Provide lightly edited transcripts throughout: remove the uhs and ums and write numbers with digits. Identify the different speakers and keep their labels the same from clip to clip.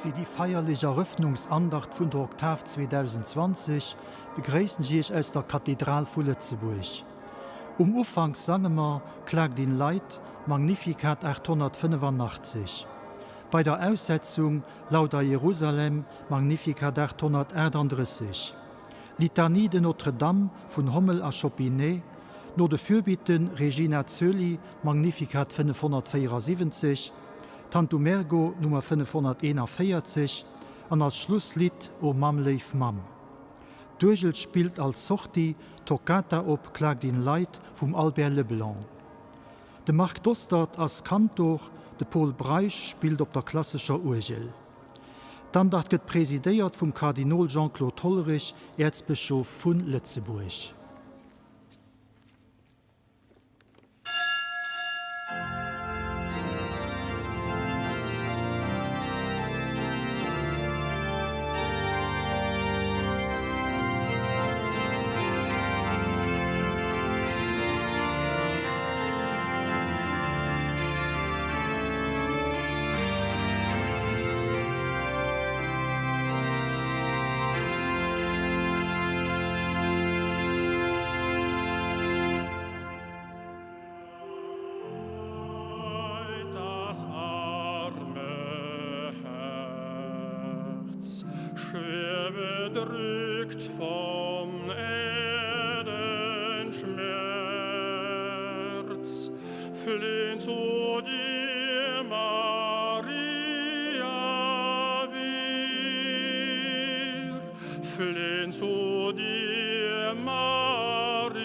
Speaker 1: Fir déi feierlech Erëffnungsandacht vun der Oktav 2020 begréissen ech Iech aus der Kathedral vu Lëtzebuerg. Um Ufank sange mer Klagt in Leid, Magnificat 885. Bei der Aussetzung Lauda Jerusalem, Magnificat 838. Litanie de Notre-Dame vun Hommel a Chopinet, no de Fürbitten Regina Coeli, Magnificat 574, Tantum Ergo Nummer 541 an als Schlusslidd O Mamm léif Mamm. D'Uergel spillt als Sortie d'Toccata op Klagt in Leid vum Albert Leblanc. De Marc Dostert ass Kantor, de Pol Breisch spillt op der klassescher Uergel. D'Andacht gëtt presidéiert vum Kardinol Jean-Claude Hollerich, Äerzbëschof vu Lëtzebuerg.
Speaker 2: Das arme Herz, schwer bedrückt vom Erdenschmerz, flehn zu dir, Maria, wir, flehn zu dir, Maria,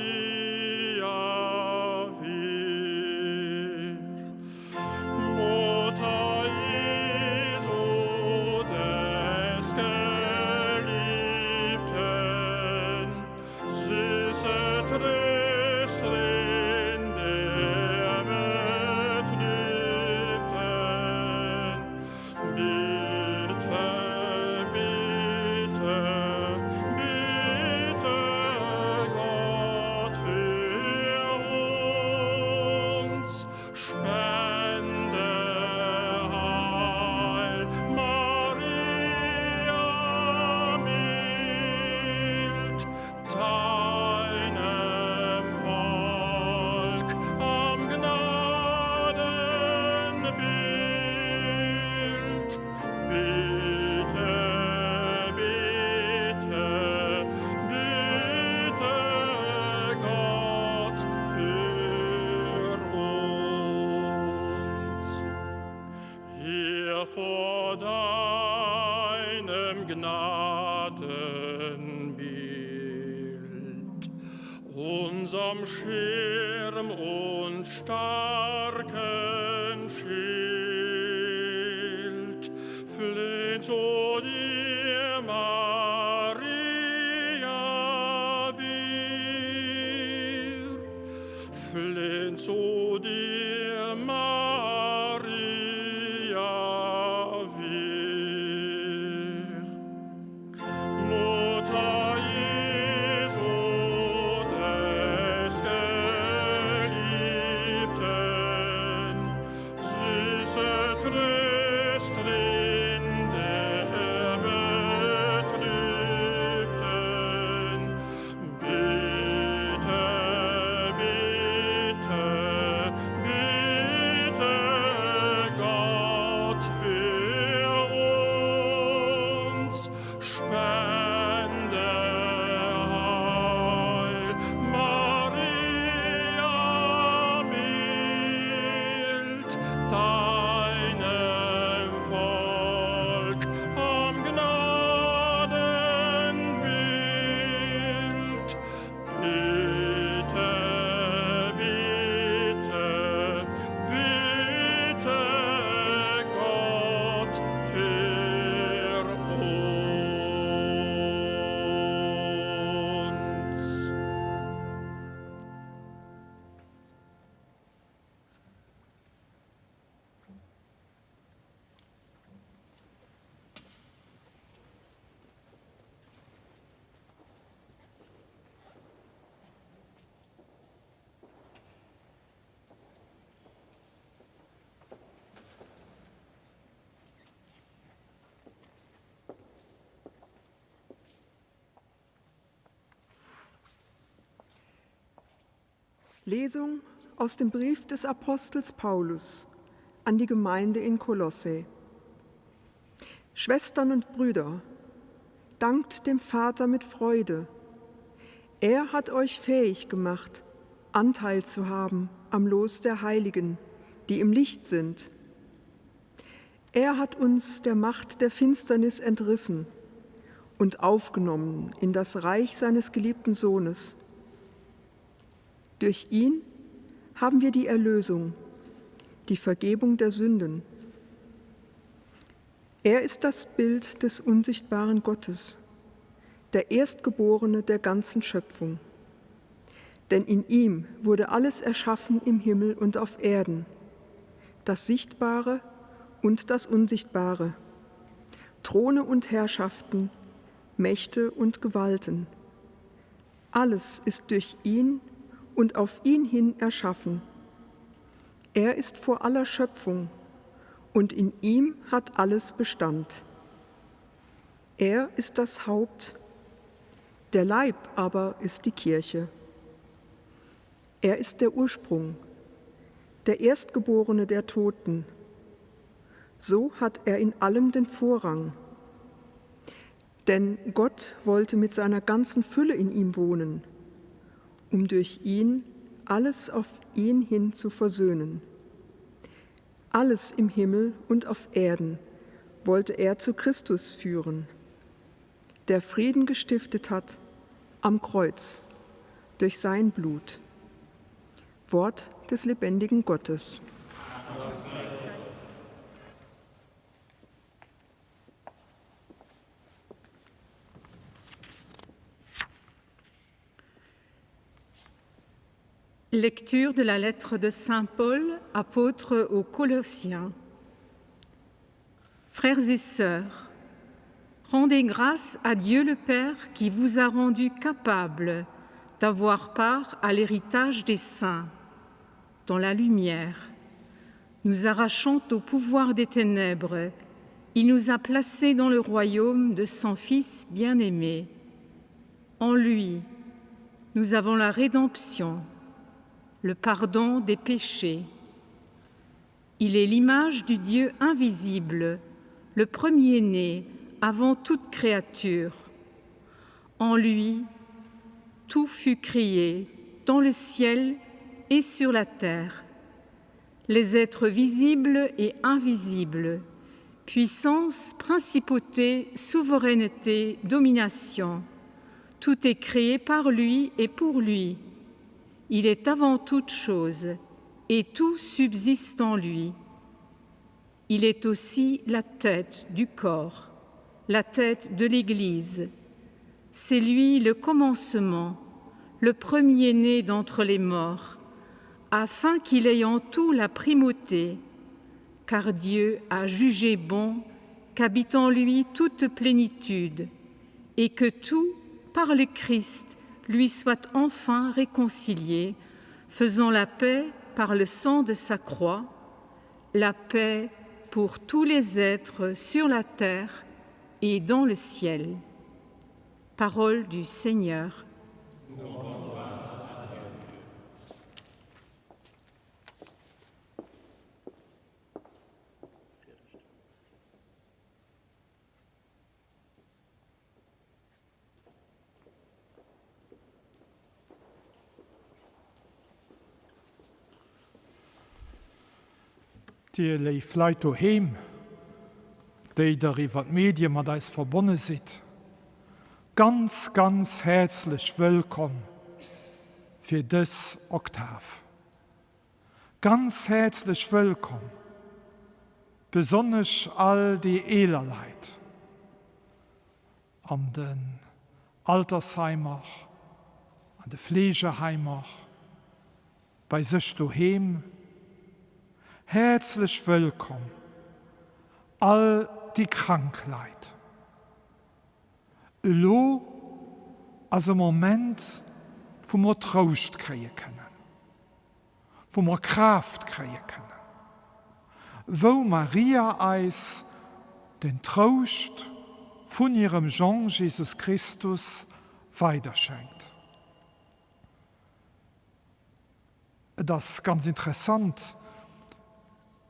Speaker 2: wir. Mutter Jesu des Geliebten, süße Trösterin der Betrübten, bitte, bitte, bitte Gott für uns, Spende Heil, Maria mild, deinem Volk am Gnadenbild. Bitte, bitte, bitte Gott für uns. Hier vor deinem Gnadenbild, unserm Schirm und starken Schild, flehn zu dir, Maria, wir, flehn zu dir, Maria, wir. Mutter Jesu des Geliebten, süße Trösterin der Betrübten, bitte, bitte, bitte.
Speaker 3: Lesung aus dem Brief des Apostels Paulus an die Gemeinde in Kolosse. Schwestern und Brüder, dankt dem Vater mit Freude. Er hat euch fähig gemacht, Anteil zu haben am Los der Heiligen, die im Licht sind. Er hat uns der Macht der Finsternis entrissen und aufgenommen in das Reich seines geliebten Sohnes. Durch ihn haben wir die Erlösung, die Vergebung der Sünden. Er ist das Bild des unsichtbaren Gottes, der Erstgeborene der ganzen Schöpfung. Denn in ihm wurde alles erschaffen im Himmel und auf Erden, das Sichtbare und das Unsichtbare, Throne und Herrschaften, Mächte und Gewalten. Alles ist durch ihn und auf ihn hin erschaffen. Er ist vor aller Schöpfung und in ihm hat alles Bestand. Er ist das Haupt, der Leib aber ist die Kirche. Er ist der Ursprung, der Erstgeborene der Toten. So hat er in allem den Vorrang. Denn Gott wollte mit seiner ganzen Fülle in ihm wohnen, um durch ihn alles auf ihn hin zu versöhnen. Alles im Himmel und auf Erden wollte er zu Christus führen, der Frieden gestiftet hat am Kreuz durch sein Blut. Wort des lebendigen Gottes.
Speaker 4: Lecture de la lettre de Saint Paul, apôtre aux Colossiens. Frères et sœurs, rendez grâce à Dieu le Père qui vous a rendu capable d'avoir part à l'héritage des saints dans la lumière. Nous arrachant au pouvoir des ténèbres, il nous a placés dans le royaume de son Fils bien-aimé. En lui, nous avons la rédemption, le pardon des péchés. Il est l'image du Dieu invisible, le premier-né avant toute créature. En lui, tout fut créé, dans le ciel et sur la terre, les êtres visibles et invisibles, puissance, principauté, souveraineté, domination. Tout est créé par lui et pour lui. Il est avant toute chose, et tout subsiste en lui. Il est aussi la tête du corps, la tête de l'Église. C'est lui le commencement, le premier-né d'entre les morts, afin qu'il ait en tout la primauté, car Dieu a jugé bon qu'habite en lui toute plénitude, et que tout, par le Christ, lui soit enfin réconcilié, faisant la paix par le sang de sa croix, la paix pour tous les êtres sur la terre et dans le ciel. Parole du Seigneur.
Speaker 5: Dir léif Leit doheem, déi der iwwer d'Medie mat eis verbonne sidd, ganz, ganz häerzlech wëllkomm fir dës Oktav. Ganz häerzlech wëllkomm, besonnesch all déi eeler Leit an den Altersheimer, an de Fleegeheimer, bei sech doheem. Häerzlech wëllkomm all déi krank Leit. Elo ass e Moment, wou mer Trouscht kréie kënnen, wou mer Kraaft kréie kënnen, wou Maria eis den Trouscht vun hirem Jong Jesus Christus weiderschenkt. Et ass ganz interessant,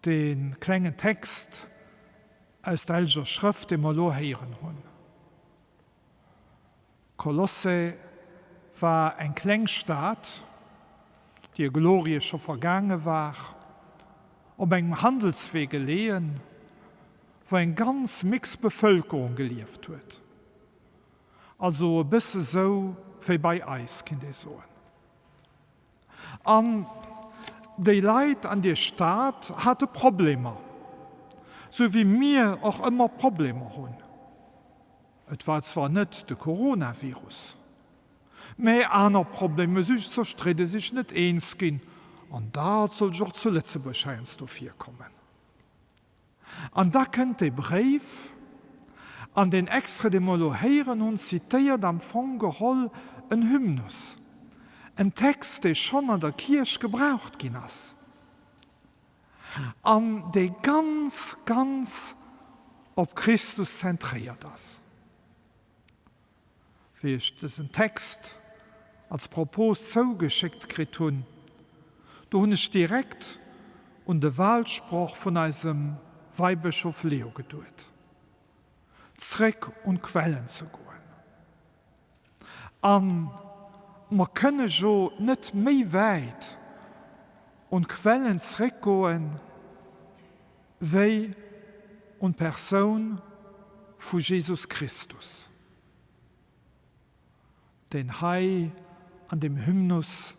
Speaker 5: dee klengen Text aus der Helleger Schrëft, dee mer elo héieren hunn. Kolosse war eng kleng Stad, déi hir Glorie scho vergaange war, op engem Handelswee geleeën, wou eng ganz mix Bevëlkerung gelieft huet. Also e bësse sou wéi bei eis, kinnt ee soen. An déi Leit an dier Stad hate Problemer, sou wéi mir och ëmmer Problemer hunn. Et war zwar net de Coronavirus, mä aner Problemer, sech zerstridde, sech net eens ginn, an dat soll sech och zu Lëtzebuerg heiansdo virkommen. An da kënnt dee Bréif, an deen Extrait, dee mer elo héieren hunn, zitéiert am Fong geholl en Hymnus, en Text, dee schonn an der Kierch gebraucht ginn ass an dee ganz, ganz op Christus zentréiert ass. Wéi ech dësen Text als Propos zougeschéckt kritt hunn, do hunn ech direkt un de Wahlsproch vun eisem Weibëschof Leo geduet, zréck un d'Quellen ze goen. A mer kënne jo net méi wäit un d'Quellen zréckgoen, wéi un d'Persoun vu Jesus Christus, deen hei an dem Hymnus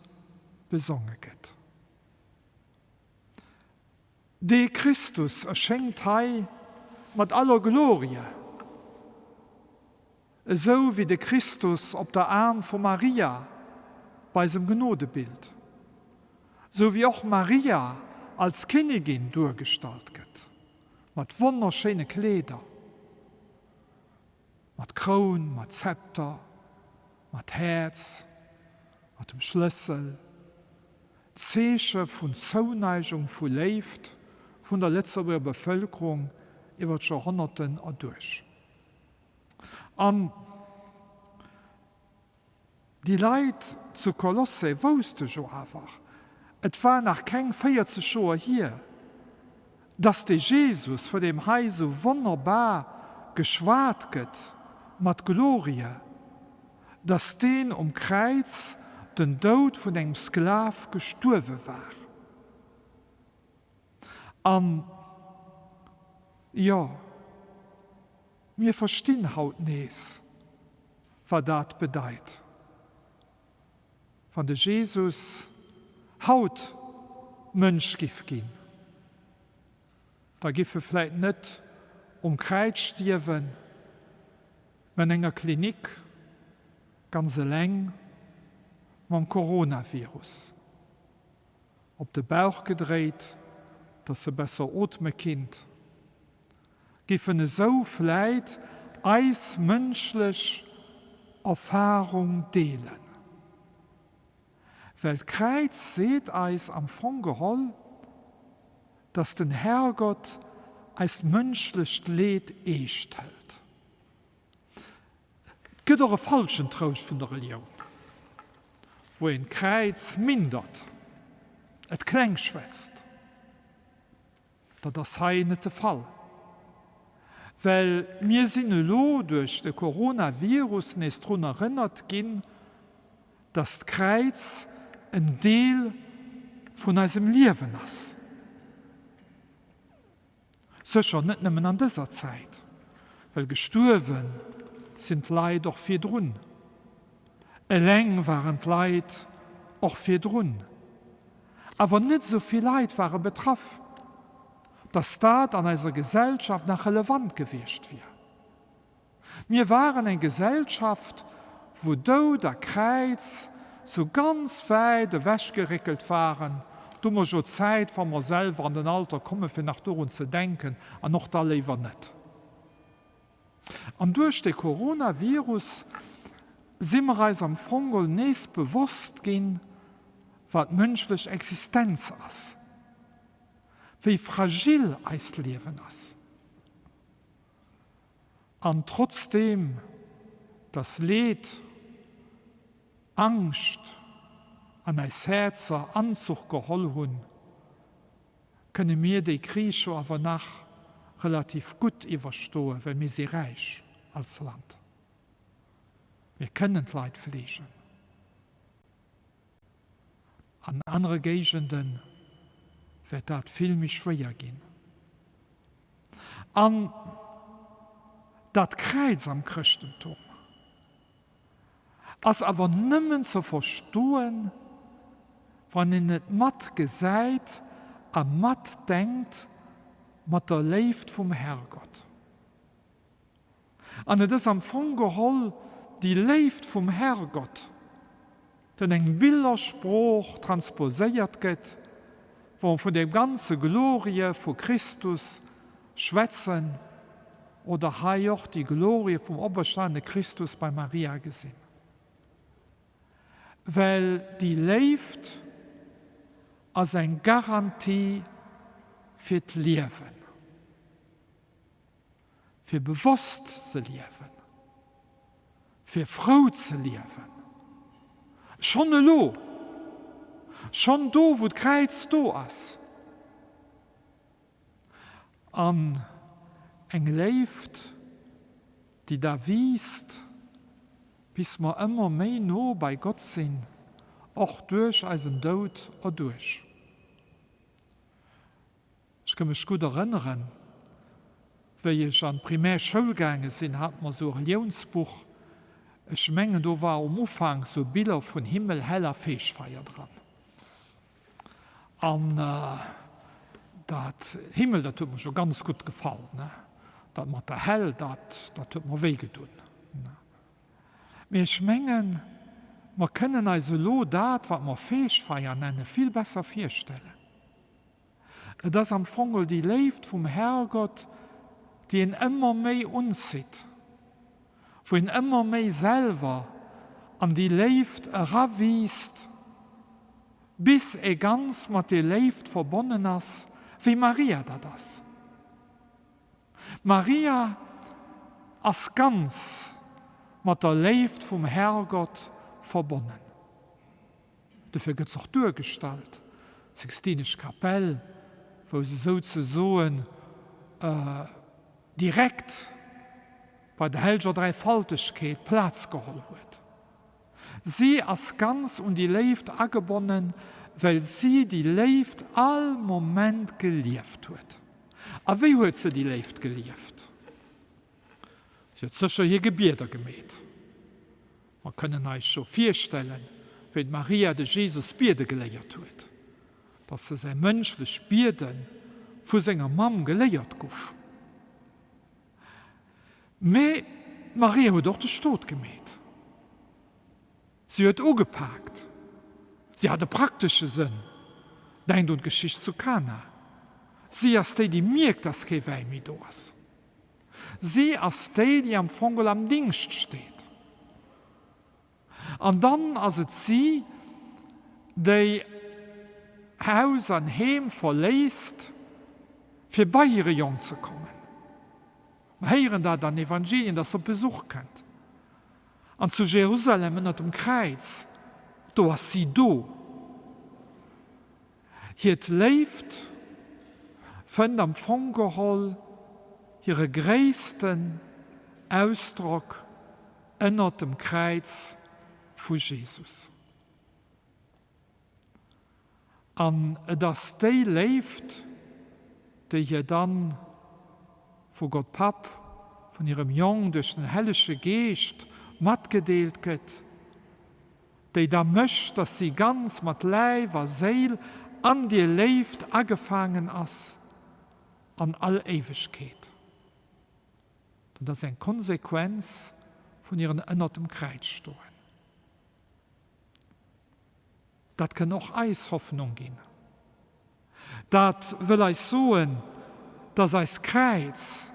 Speaker 5: besonge gëtt. Dee Christus erschéngt hei mat aller Glorie, esou wéi de Christus op der Aarm vu Maria bei eisem Gnodebild, esou wéi och Maria als Kinnigin duergestallt gëtt, mat wonnerschéine Kleeder, mat Kroun, mat Zepter, mat Häerz, mat dem Schlëssel, Zeeche vun Zouneigung, vu Léift vun der Lëtzebuerger Bevëlkerung iwwer d'Joerhonnerten erduerch. An déi Leit zu Kolosse wousste jo awer, et war nach keng 40 Joer hier, dass dee Jesus, vu deem hei sou wonnerbar geschwat gëtt mat Glorie, dass deen um Kräiz den Doud vun engem Sklav gestuerwe war. An, jo, Mir verstinn haut nees, wat dat bedeit, wann de Jesus haut Mënsch giff ginn. Da giff e vläit net um Kräiz stierwen, mä an enger Klinik, ganz eleng mam Coronavirus. Op de Bauch gedréit, dass se besser ootme kinnt, giffen esou vläit eis mënschlech Erfahrung deelen. Well d'Kräiz seet eis am Fong geholl, dass den Herrgott eist mënschlecht Leed eescht hëlt. Et gëtt och e falschen Trouscht vun der Relioun, wou een d'Kräiz mindert, et kleng schwätzt. Dat ass hei net de Fall, well mir sinn elo duerch de Coronavirus nees drun erënnert ginn, dass d'Kräiz en Deel vun eisem Liewen ass. Sécher net nëmmen an dëser Zäit, well gestuerwe sinn d'Leit och virdrun. Eleng waren d'Leit och virdrun. Awer net esou vill Leit ware betraff, datt dat an eiser Gesellschaft nach relevant gewiescht wier. Mir waren eng Gesellschaft, wou Doud a Kräiz sou ganz wäit ewech geréckelt waren. Do hu mer jo Zäit, wa mer selwer an den Alter kommen, fir nach dorun ze denken, an och da léiwer net. An duerch de Coronavirus si mer eis am Fong geholl nees bewosst ginn, wat mënschlech Existenz ass, wéi fragil eist Liewen ass. An trotzdeem, dass Leed, Angscht An eis Häerzer Anzuch geholl hunn, kënne mir déi Kris jo awer nach relativ gutt iwwerstoen, well mir si räich als Land. Mir kënnen d'Leit fleegen. An anere Géigende wäert dat vill méi schwéier ginn. An dat Kräiz am Chrëschtentum ass awer nëmmen ze verstoen, wann een et mat gesäit a matdenkt mat der Léift vum Herrgott. An et ass am Fong geholl déi Léift vum Herrgott, den eng Billersprooch transposéiert gëtt, wou mer vun der ganze Glorie vu Christus schwätzen oder hei och déi Glorie vum operstanene Christus bei Maria gesinn. Well déi Léift ass eng Garantie fir d'Liewen. Fir bewosst ze liewen, fir frou ze liewen, schonn elo, schonn do wou d'Kräiz do ass. An eng Léift, déi da wiisst, bis mer ëmmer méi no bei Gott sinn, och duerch eisen Doud erduerch. Ech ka mech gutt erënneren, wéi ech an d'Primaire Schoul gaange sinn, hate mer esou e Reliounsbuch. Ech mengen, do war um Ufank esou Biller vun Himmel, Häll a Feegfeier dran. An dat Himmel, dat huet mer scho ganz gutt gefall. Dat mat der Häll, dat, dat huet mer wéi gedunn. Mee ech mengen, mer kënnen eis elo dat, wat mer Feegfeier nennen, vill besser virstellen. Et ass am Fong déi Léift vum Herrgott, déi een ëmmer méi unzitt, wou een ëmmer méi selwer an déi Léift erawiisst, bis ee ganz mat deer Léift verbonnen ass, wéi Maria dat ass. Maria ass ganz mat der Léift vum Herrgott verbonnen. Dofir gëtt se och duergestallt, d'Sixtinesch Kapell, wou se souzesoen direkt bei der Hellger Dräifaltegkeet Plaz geholl huet. Si ass ganz un déi Léift agebonnen, well si déi Léift all Moment gelieft huet. A wéi huet se déi Léift gelieft? Si huet sécher hir Gebieder gemeet. Mer kënnen eis scho virstellen, wéi d'Maria de Jesus biede geléiert huet, datt se säi mënschlecht Biede vu senger Mamm geléiert guff. Mee d'Maria huet och de Stot gemeet. Si huet ugepaakt. Si hat e praktesche Sënn. Denkt un d'Geschicht zu Kana. Si ass déi, déi mierkt, datt kee Wäi méi do ass. Si ass déi, déi am Fong am Dingscht steet. An dann ass et si, déi Haus an Heem verléisst, fir bei hire Jong ze kommen. Mer héieren dat an Evangelien, dass se op Besuch kënnt. An zu Jerusalem ënnert dem Kräiz, do ass si do. Hiert Léift fënnt am Fong geholl hire gréissten Ausdrock ënnert dem Kräiz vu Jesus. An et ass déi Léift, déi hir dann vu Gott Papp, vun hirem Jong duerch den Hellege Geescht matgedeelt gëtt, déi da mécht, dass si ganz mat Läif a Séil an dir Léift agefaangen ass an all Éiwegkeet. Dat ass eng Konsequenz vun hiren ënnert dem Kräiz stoen. Dat kënn och eis Hoffnung ginn. Dat wëll eis soen, dass eist Kräiz,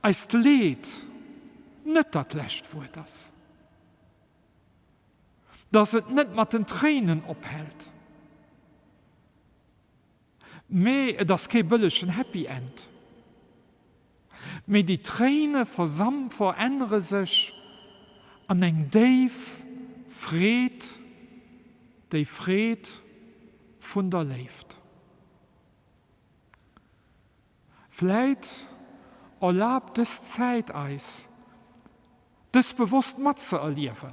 Speaker 5: eist Leed net dat lescht Wuert ass. Dass et net mat den Tréinen ophält. Mee et ass kee bëllegen Happy End. Mee déi Tréine versam verännere sech an eng déif Freed, Déi Freed vun der Léift. Vläit erlaabt dës Zäit eis, dës bewosst matzeerliewen.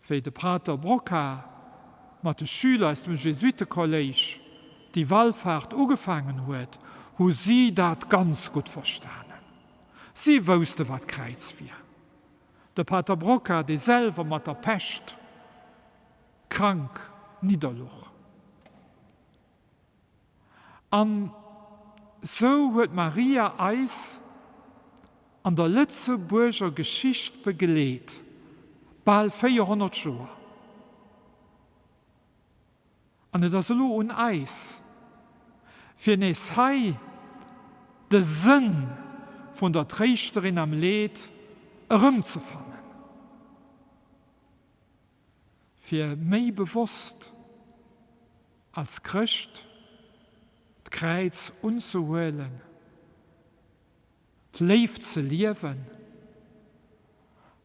Speaker 5: Wéi de Pater Brocquart mat de Schüler aus dem Jesuitekolléisch déi Wallfaart ugefaangen huet, hu si dat ganz gutt verstanen. Si wousste wat d'Kräiz wier. De Pater Brocquart, dee selwer mat der Pescht krank nidderluch. An sou huet Maria eis an der Lëtzebuerger Geschicht begleet, bal 400 Joer. An et ass elo un eis, fir nees hei de Sënn vun der Tréischterin am Leed erëmzefannen, fir méi bewosst als Chrëscht d'Kräiz unzehuelen, d'Léift ze liewen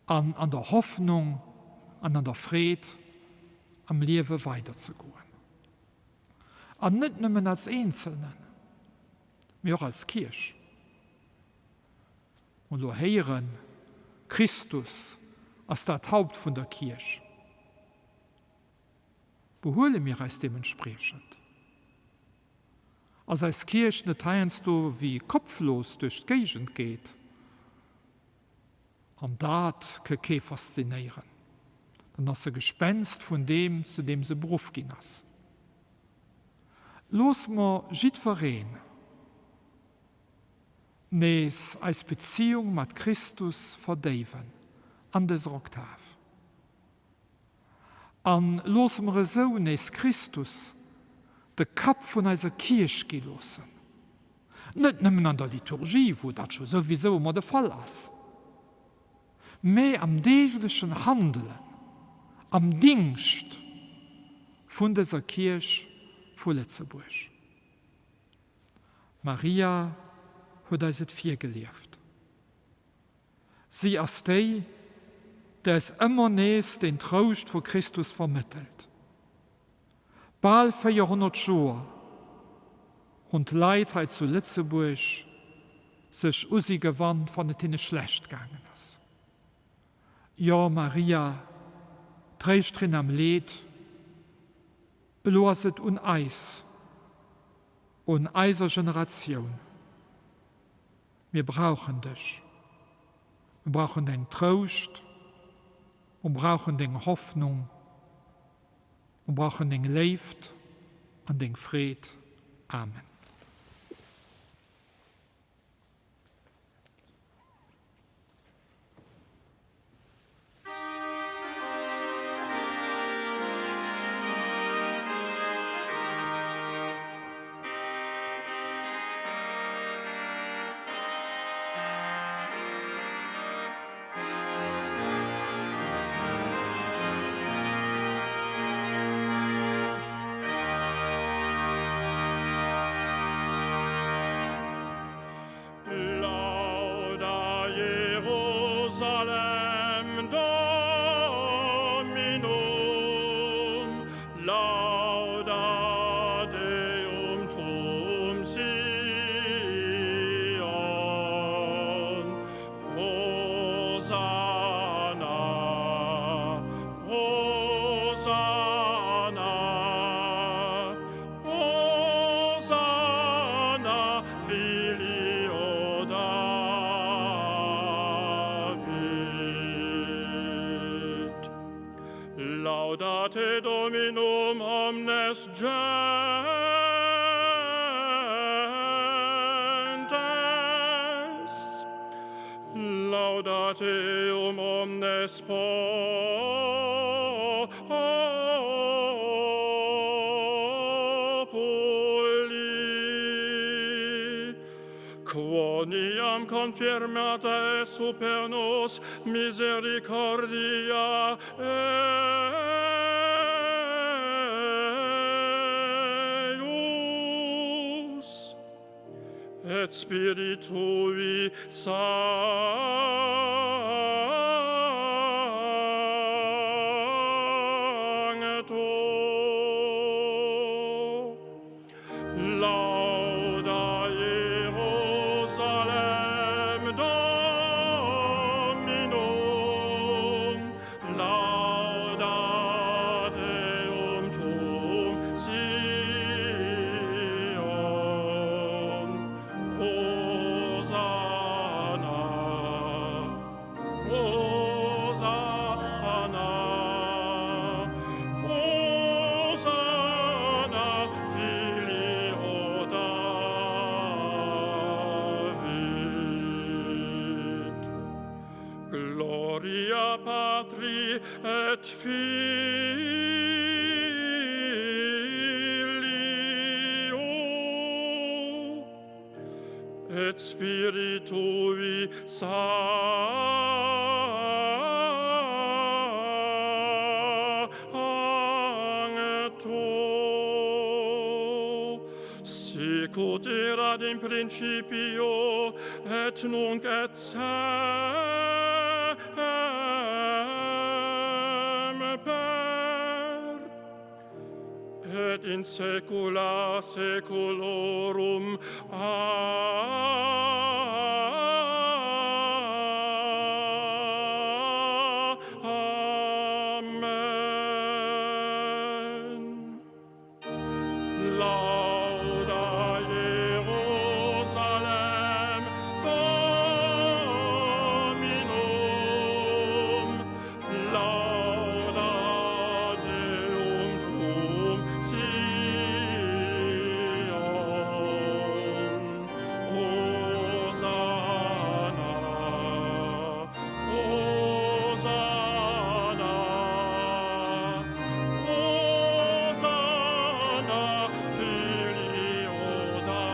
Speaker 5: an an der Hoffnung an an der Freed am Liewe weiderzegoen. An net nëmmen als Eenzelnen, mee och als Kierch. Mer elo héieren, Christus ass dat Haupt vun der Kierch. Behuele mir eis deementspriechend? Ass eis Kierch net heiansdo wéi kopflos duerch d'Géigend geet? An dat ke kee faszinéieren. Dann ass se Gespenst vun deem, zu deem se beruff ginn ass. Looss mer jiddwereen nees eis Beziung mat Christus verdéiwen an dëser Oktav. An loosse mer esou nees Christus de Kapp vun eiser Kierch gi loossen, net nëmmen an der Liturgie, wou dat scho souwisou ëmmer de Fall ass, mä am deeglechen Handelen, am Dingscht vun dëser Kierch vu Lëtzebuerg. Maria huet eis et virgelieft. Si ass déi, déi eis ëmmer nees den Trouscht vu Christus vermëttelt. Bal 400 Joer hunn d'Leit hei zu Lëtzebuerg sech u si gewannt, wann et hinne schlecht gaangen ass. Jo, Maria, Tréischterin am Leed, elo ass et un eis, un eiser Generatioun, Mir brauchen dech. Mir brauchen däin Trouscht. Mir brauchen deng Hoffnung. Mir brauchen deng Léift an deng Freed. Amen.
Speaker 2: Lauda Jerusalem Dominum, lauda Deum tuum Sion. Hosanna, Hosanna. Hosanna filio David. Laudate Dominum omnes gentes, laudate eum omnes populi. Quoniam confirmata est super nos misericordia eius et spiritui sancti. Lauda Jerusalem Dominum, lauda Deum tuum Sion. Hosanna, Hosanna, Hosanna filio David. Gloria Patri et Filio et Spiritui Sancto. Sicut erat in principio et nunc et semper et in saecula saeculorum. Amen. Lauda Jerusalem Dominum, lauda Deum tuum Sion. Hosanna, Hosanna, Hosanna, filio David.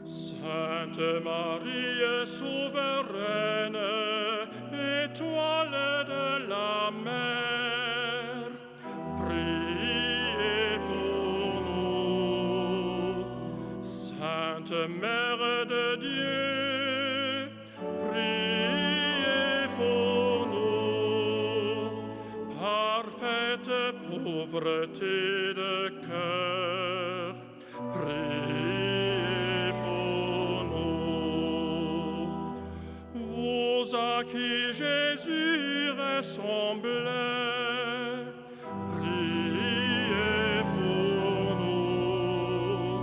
Speaker 2: Sainte Marie souveraine, étoile de la mer, priez pour nous. Sainte Mère de Dieu, priez pour nous. Parfaite pauvreté de cœur, priez pour nous. Vous à qui Jésus ressemblait, priez pour nous.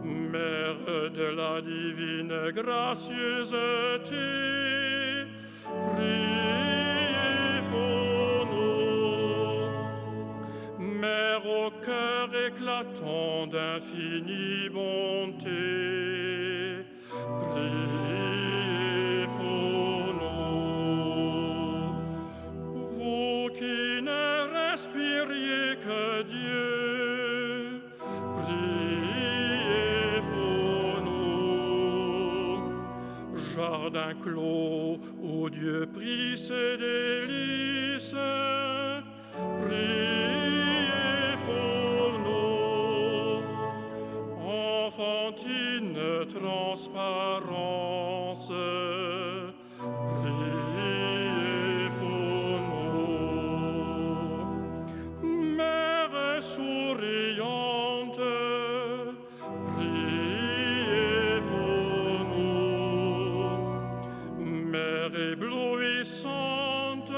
Speaker 2: Mère de la divine gracieuseté, priez pour nous. Mère au cœur éclatant d'infinie bonté, priez pour nous. Vous qui ne respiriez que Dieu, priez pour nous. Jardin clos où Dieu prit ses délices, priez pour nous. Enfantine transparence, priez pour nous. Mère souriante, priez pour nous. Mère éblouissante,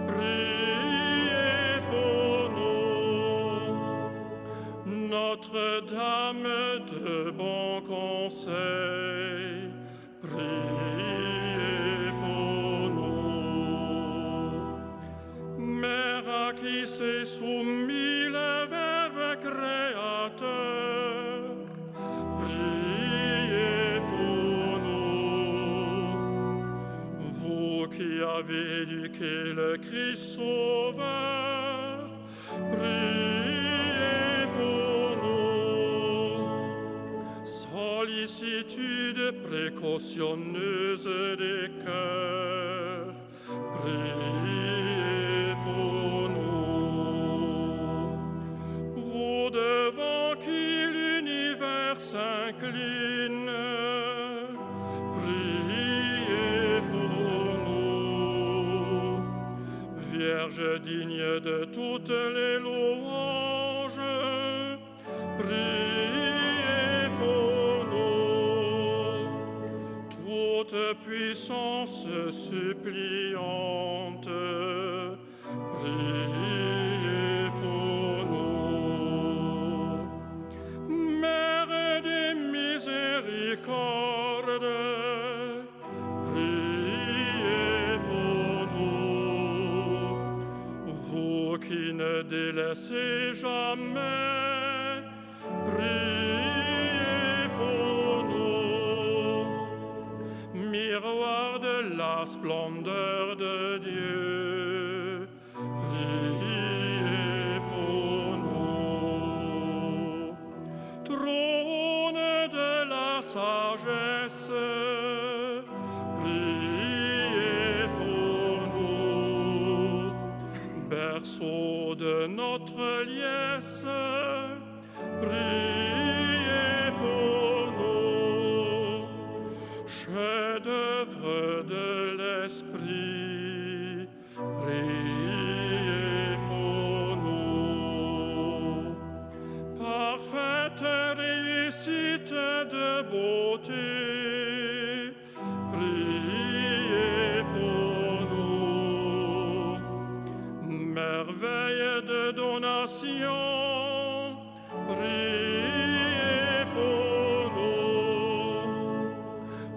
Speaker 2: priez pour nous. Notre-Dame de bon conseil, priez pour nous. Mère à qui s'est soumis le Verbe créateur, priez pour nous. Vous qui avez éduqué le Christ sauveur, priez pour nous. Sollicitude précautionneuse des cœurs, priez pour nous. Vous devant qui l'univers s'incline, priez pour nous. Vierge digne de toutes les louanges, priez pour nous. Toute puissance suppliante, priez pour nous. Mère des miséricordes, priez pour nous. Vous qui ne délaissez jamais, priez pour nous. Miroir de la splendeur de Dieu, priez pour nous. Trône de la sagesse, priez pour nous. Berceau de notre liesse, priez pour nous. Chef-d'œuvre de l'Esprit, priez pour nous. Parfaite réussite de beauté, priez pour nous. Merveille de donation, priez pour nous.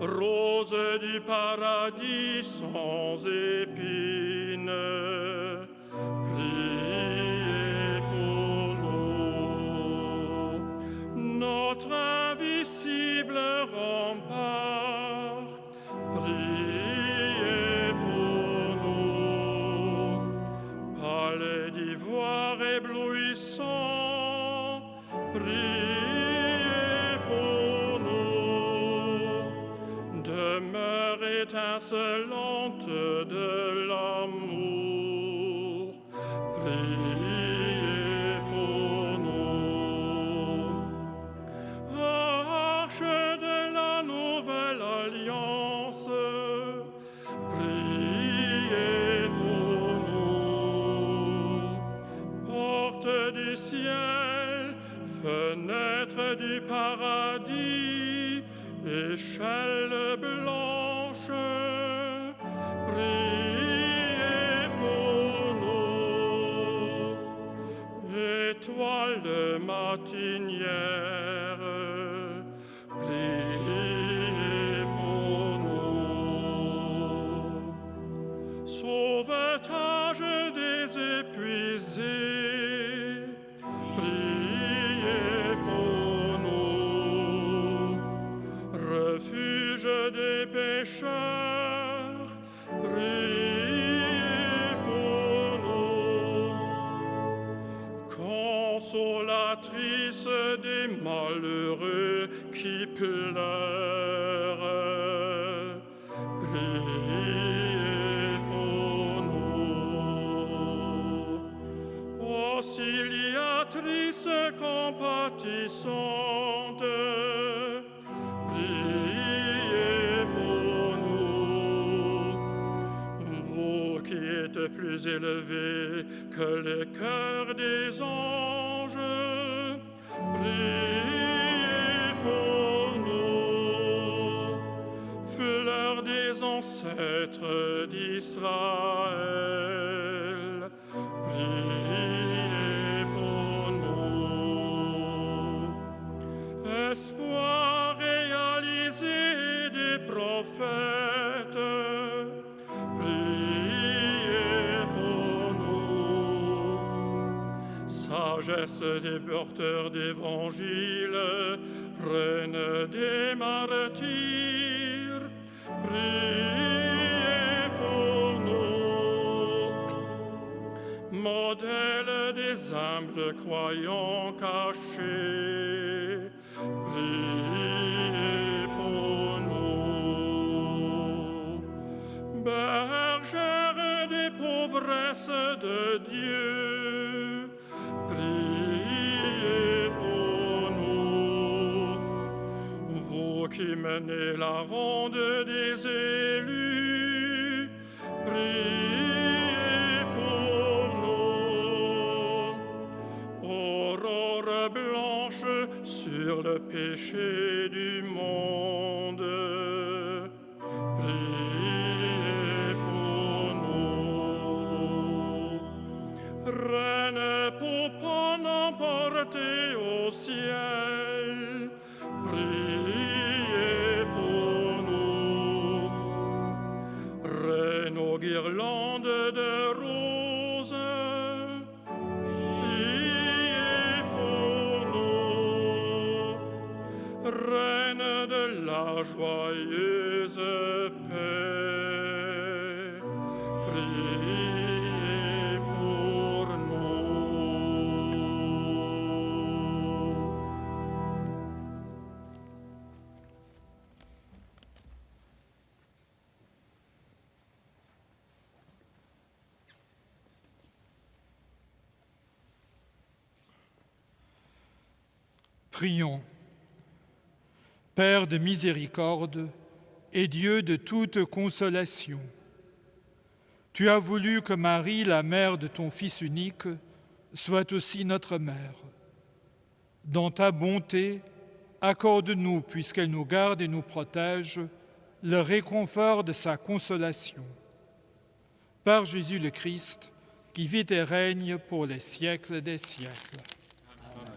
Speaker 2: Rose du paradis sans épines, priez pour nous. Notre invisible rempart, priez pour nous. Palais d'ivoire éblouissant, priez pour nous. Demeure étincelante de l'amour, priez pour nous. Arche de la nouvelle alliance, priez pour nous. Porte du ciel, fenêtre du paradis, échelle blanche, priez pour nous. Étoile matinière, priez pour nous. Sauvetage des épuisés, priez pour nous. Refuge des pécheurs, priez pour nous. Consolatrice des malheureux qui pleurent, priez pour nous. Auxiliatrice compatissante, priez pour nous. Vous qui êtes plus élevés que les chœurs des anges, priez pour nous. Fleur des ancêtres d'Israël, priez pour nous. Espoir réalisé des prophètes, priez pour nous. Sagesse des porteurs d'évangile, reine des martyrs, priez pour nous. Modèle des humbles croyants cachés, priez pour nous. Bergère des pauvresses de Dieu, priez pour nous. Vous qui menez la ronde des élus, priez pour nous. Aurore blanche sur le péché du monde, priez pour nous. Reine pour emporter au ciel, priez pour nous. Reine aux guirlandes de roses, priez pour nous. Reine de la joyeuse paix, priez pour nous.
Speaker 5: Prions. Père de miséricorde et Dieu de toute consolation, tu as voulu que Marie, la mère de ton Fils unique, soit aussi notre mère. Dans ta bonté, accorde-nous, puisqu'elle nous garde et nous protège, le réconfort de sa consolation. Par Jésus le Christ, qui vit et règne pour les siècles des siècles.
Speaker 2: Amen.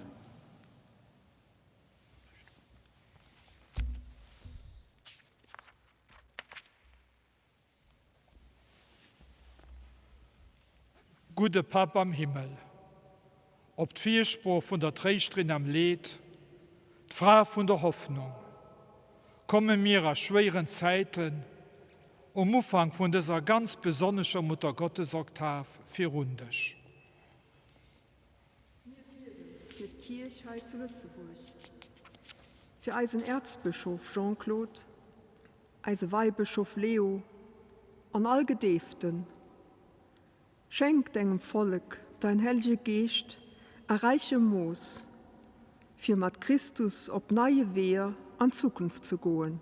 Speaker 5: Gudde Papp am Himmel, op d'Firsprooch vun der Tréischterin am Leed, d'Fra vun der Hoffnung, komme mir a schwéieren Zäiten um Ufank vun dëser ganz besonnescher Muttergottesoktav virun dech.
Speaker 3: Mir bieden fir d'Kierch hei zu Lëtzebuerg, fir eisen Äerzbëschof Jean-Claude, eise Weibëschof Leo an all Gedeeften. Schenk dengem Vollek dein hellege Geescht a räichem Mooss, fir mat Christus op neie Weeër an d'Zukunft ze goen.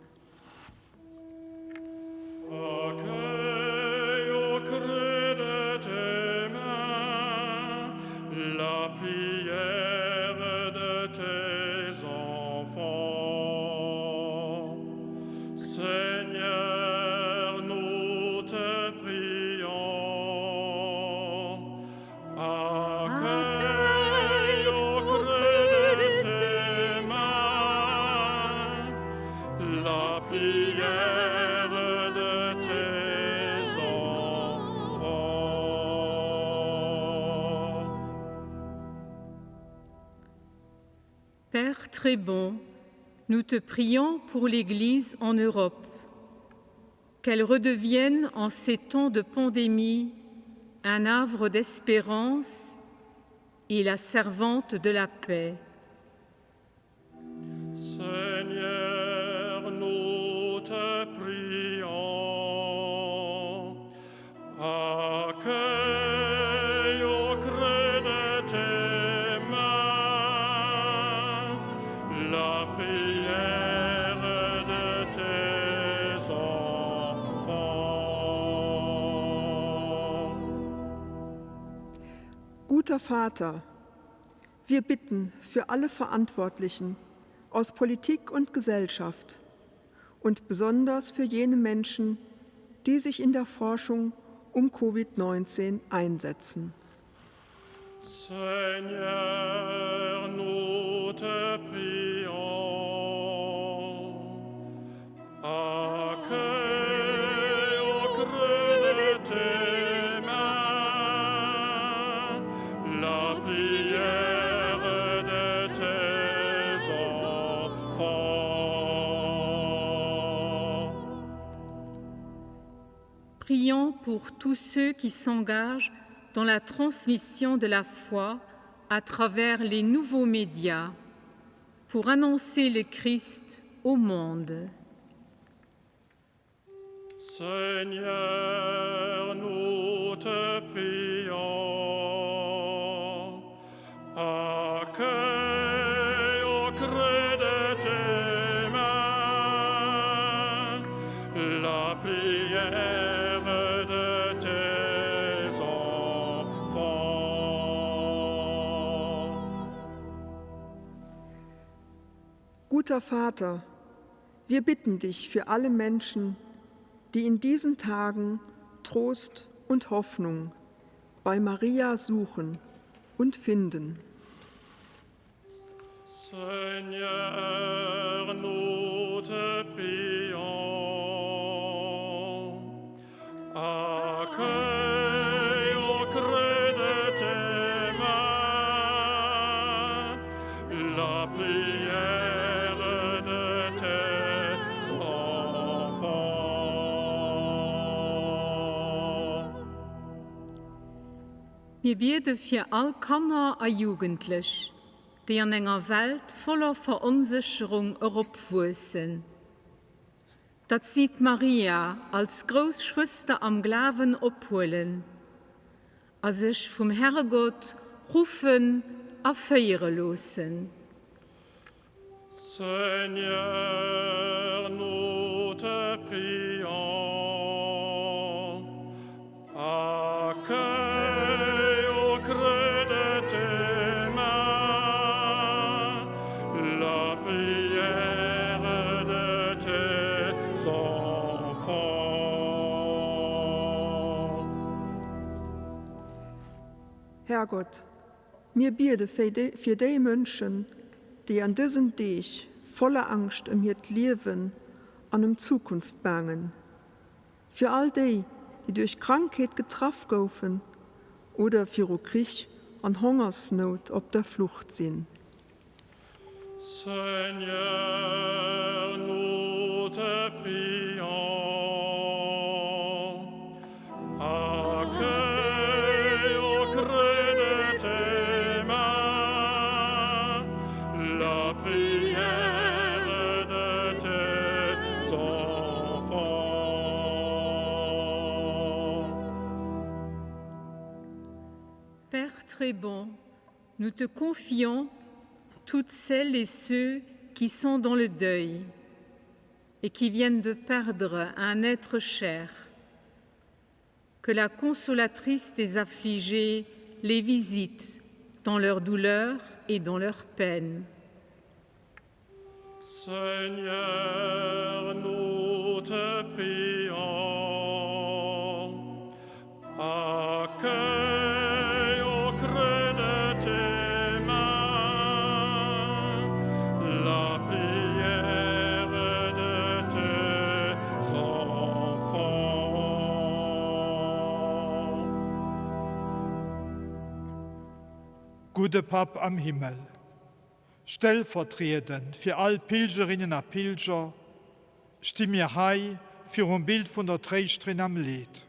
Speaker 2: Accueille au creux de tes mains la prière de tes enfants. Seigneur, nous te prions. Accueille au creux de tes mains la prière de tes enfants.
Speaker 4: Père très bon, nous te prions pour l'Église en Europe, qu'elle redevienne en ces temps de pandémie un havre d'espérance et la servante de la paix.
Speaker 2: Seigneur, nous te prions. Accueille au creux de tes mains la prière de tes enfants.
Speaker 3: Guter Vater, wir bitten für alle Verantwortlichen aus Politik und Gesellschaft und besonders für jene Menschen, die sich in der Forschung um Covid-19 einsetzen.
Speaker 2: Seigneur, nous te prions. Accueille au creux de tes mains la prière de tes enfants.
Speaker 4: Prions pour tous ceux qui s'engagent dans la transmission de la foi à travers les nouveaux médias pour annoncer le Christ au monde.
Speaker 2: Seigneur, nous te prions. Accueille au creux de tes mains la prière de tes enfants.
Speaker 3: Guter Vater, wir bitten dich für alle Menschen, die in diesen Tagen Trost und Hoffnung bei Maria suchen und finden.
Speaker 2: Seigneur, nous te prions. Accueille au creux de tes mains la prière de tes enfants.
Speaker 4: Mir biede fir all Kanner a Jugendlech, déi an enger Welt voller Veronsécherung eropwuessen. Datt si d'Maria als grouss Schwëster am Glawen ophuelen a sech vum Herrgott ruffen a féiere loossen.
Speaker 2: Seigneur, nous te prions, accueille au creux de tes mains la prière de tes enfants.
Speaker 3: Herrgott, mir biede fir déi Mënschen, déi an dësen Deeg voller Angscht ëm hiert Liewen an ëm d'Zukunft baangen, fir all déi, déi duerch Krankheet getraff goufen oder viru Krich an Hongersnout op der Flucht sinn.
Speaker 2: Seigneur, nous te prions, accueille au creux de tes mains la prière de tes enfants.
Speaker 4: Père très bon, nous te confions toutes celles et ceux qui sont dans le deuil et qui viennent de perdre un être cher. Que la consolatrice des affligés les visite dans leur douleur et dans leur peine.
Speaker 2: Seigneur, nous te prions, accueille au creux de tes mains la prière de tes enfants.
Speaker 5: Gudde Papp am Himmel, stellvertriedend fir all d'Pilgerinnen a Pilger sti mir hei virum Bild vun der Tréischterin am Leed.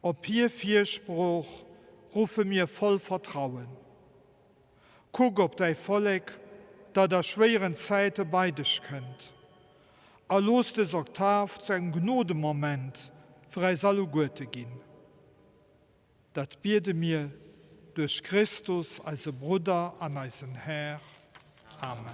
Speaker 5: Op hir Firsprooch ruffe mir voll Vertrauen, Kuck op däi Vollek, dat a schwéieren Zäite bei dech kënnt, a looss dës Oktav zu engem Gnodemoment fir eis alleguerte ginn. Dat biede mir duerch Christus, eise Brudder an eisen Här. Amen.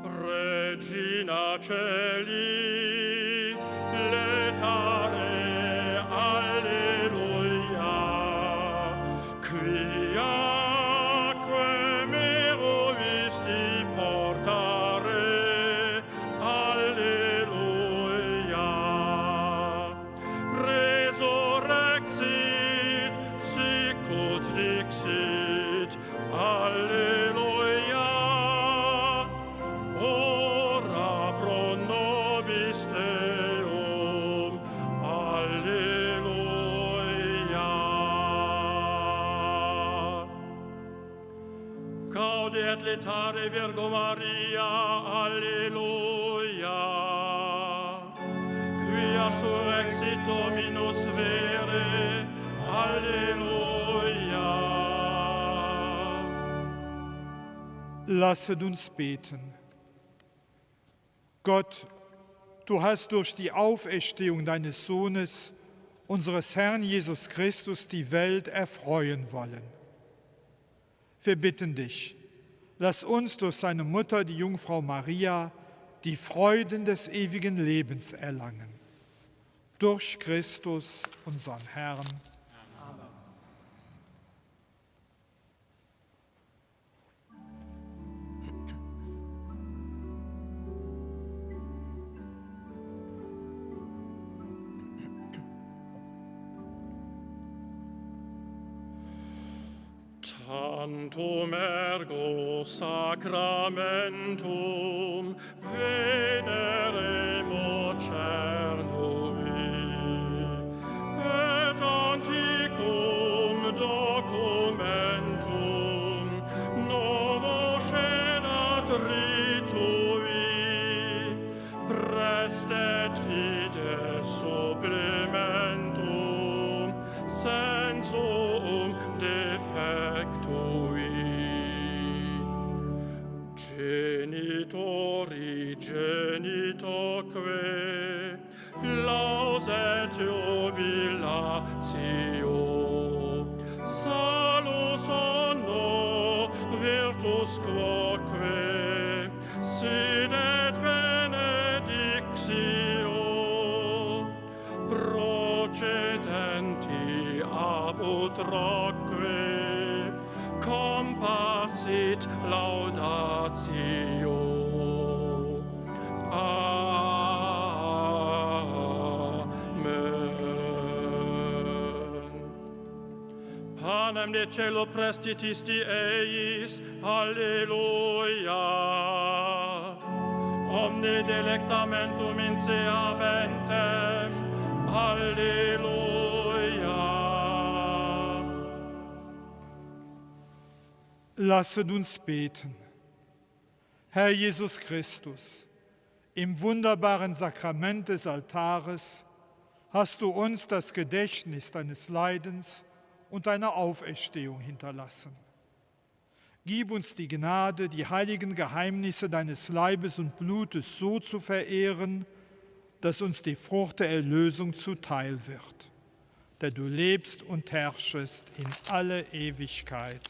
Speaker 2: Regina Celi, letare, alleluia, quiaque meruisti portare, alleluia. Resurrexit, sicut dixit, alleluia. Ora pro nobis. laude et letare Virgo Maria, Alleluia. Quia surrexit Dominus vere, Alleluia.
Speaker 5: Lasset uns beten. Gott, du hast durch die Auferstehung deines Sohnes, unseres Herrn Jesus Christus, die Welt erfreuen wollen. Wir bitten dich, lass uns durch seine Mutter, die Jungfrau Maria, die Freuden des ewigen Lebens erlangen. Durch Christus, unseren Herrn.
Speaker 2: Amen. Tantum ergo sacramentum veneremur cernui et antiquum documentum novo scedat ritui prestet fides supplementum sensum defectui. Genitori genitoque laus et jubilatio salus honor virtus quoque sidet benedictio procedenti ab utraque compassit laudatio. Amen. Panem de cielo prestitisti eis, Alleluia. Omne delectamentum in se habentem, Alleluia.
Speaker 5: Lasset uns beten. Herr Jesus Christus, im wunderbaren Sakrament des Altares hast du uns das Gedächtnis deines Leidens und deiner Auferstehung hinterlassen. Gib uns die Gnade, die heiligen Geheimnisse deines Leibes und Blutes so zu verehren, dass uns die Frucht der Erlösung zuteil wird, der du lebst und herrschest in alle Ewigkeit.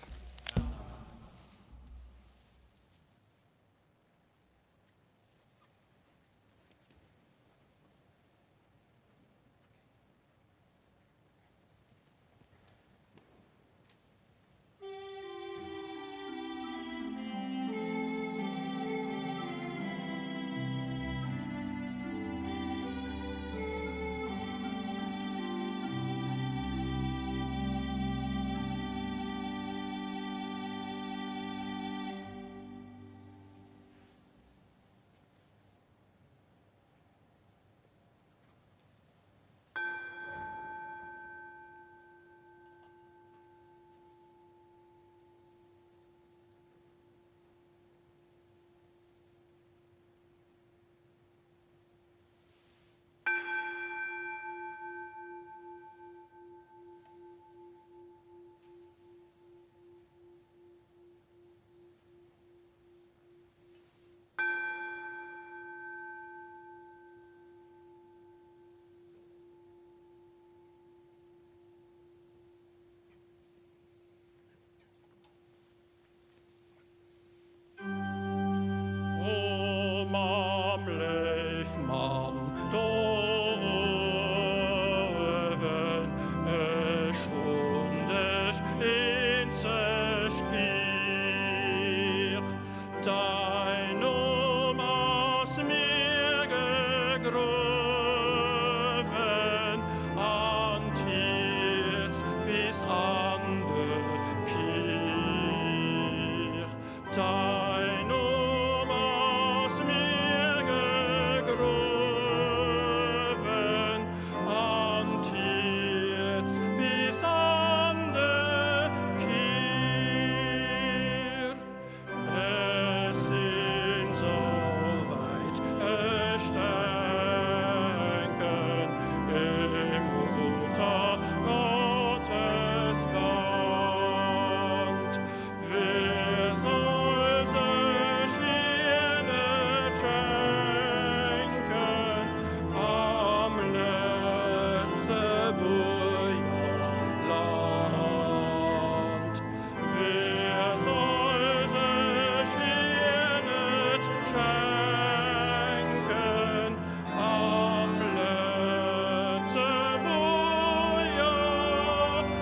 Speaker 2: O Mamm, léif Mamm, do uewen, ech hunn dech eenzeg gir. Däin Numm ass mir gegruewen an d'Hierz bis an de Kier. Däin Numm ass mir gegruewen an d'Hierz bis an de Kier. Land. Wer soll sech hier net schenken am Lëtzebuerger Land?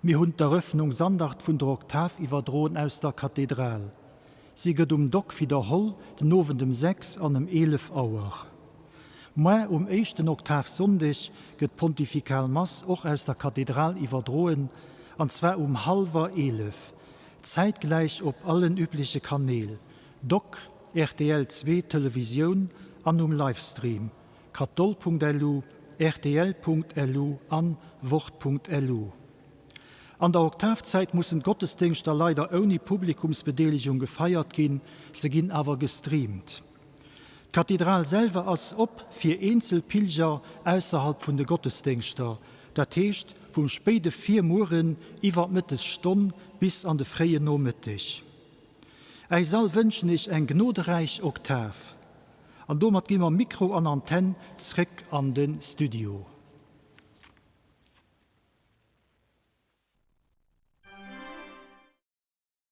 Speaker 1: Mir hunn d'Eröffnungsandacht vun der Oktav iwwerdroen aus der Kathedral. Si gëtt um Dock widderholl den Owend em 6 an em 11 Auer. Moar um éischten Oktavsonndeg gëtt d'Pontifikal Mass och aus der Kathedral iwwerdroen, an zwar um hallwer 11, zäitgläich op allen übleche Kanäl, Dock, rtl 2 Televisioun an um Livestream. Katholl.lu, rtl.lu an Wort.lu. An der Oktavzäit mussen d'Gottesdéngschter leider ouni Publikumsbedeelegung gefeiert ginn, se ginn awer gestreamt. D'Kathedral selwer ass op fir eenzel Pilger ausserhalb vun de Gottesdéngschter, dat heescht vum spéide Virmueren iwwer d'Mëttesstonn bis an de fréien Nomëtteg. Äis all wënschen ech eng gnoderäich Oktav. An domat gi mer Mikro an Antenn zréck an de Studio.